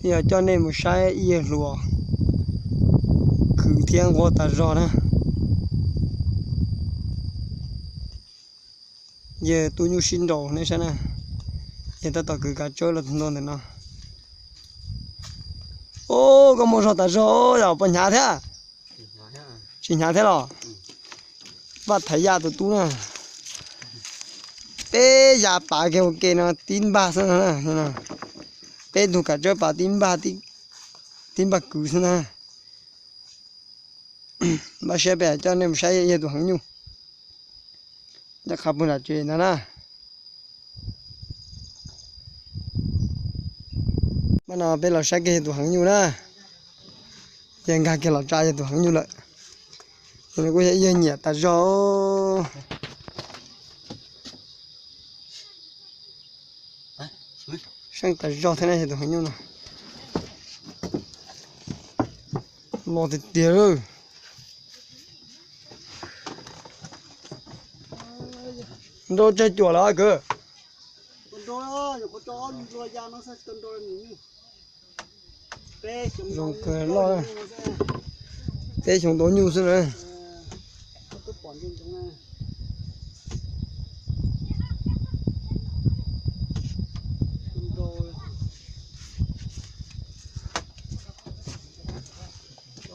Yog coj nej mus saib ib yawg hluas kwv thiab nquag tas zog na. Yawg tu nyuj sib nraus nej saib na. Yawg tab tom kwv kav tsawb los ntua ntawm no. Ub, koj muaj zog tas zog yom, puas hnyav thiab? Tsis hnyav thiab los? Vaj thaiv yaj tus tub na. Peb ya pav kiag ua ke no tib npag xwb na. Peb tug kav tsawb pav tib npag, tib npag kwv xwb na. Npaj siab peb coj nej mus saib yawg tus heev nyuj nyob qhov puag nram tsev ntag na. Mas no peb los saib kiag yawg tus heev nyuj na. Yawg nkag kiag los tsa yawg tus heev nyuj lawm. Yawg no kuj yog ib yawg nyiam tas zog. Seej tas zog thiab na yawg tus heev nyuj no. Los tiag tiag lawm. Nrau tsawg cuam lawm kwv? Zoo kawg loj na. Peb xyoo tau nyuj xwb na.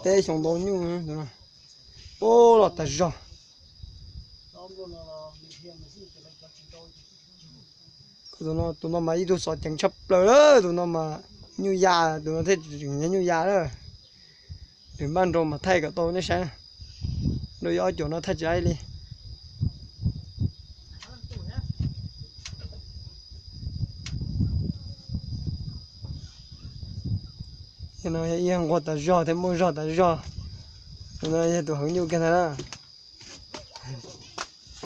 Peb xyoo tau nyuj. Ub, los tas zog. Tus no, tus no mas ib tug xov ceev tshaj plaws lawm, tus no mas nyuj ya, tus no thiaj tseem nyob nyuj ya lawm. Nws npaj nrau mas thaij kom tau nej saib. Nrau ib ob cuam no thaij tsis laib li. Yog no yog ib yawg nquag tas zog thiab muaj zog tas zog. Tus no yog tus heev nyuj kiag ntag na.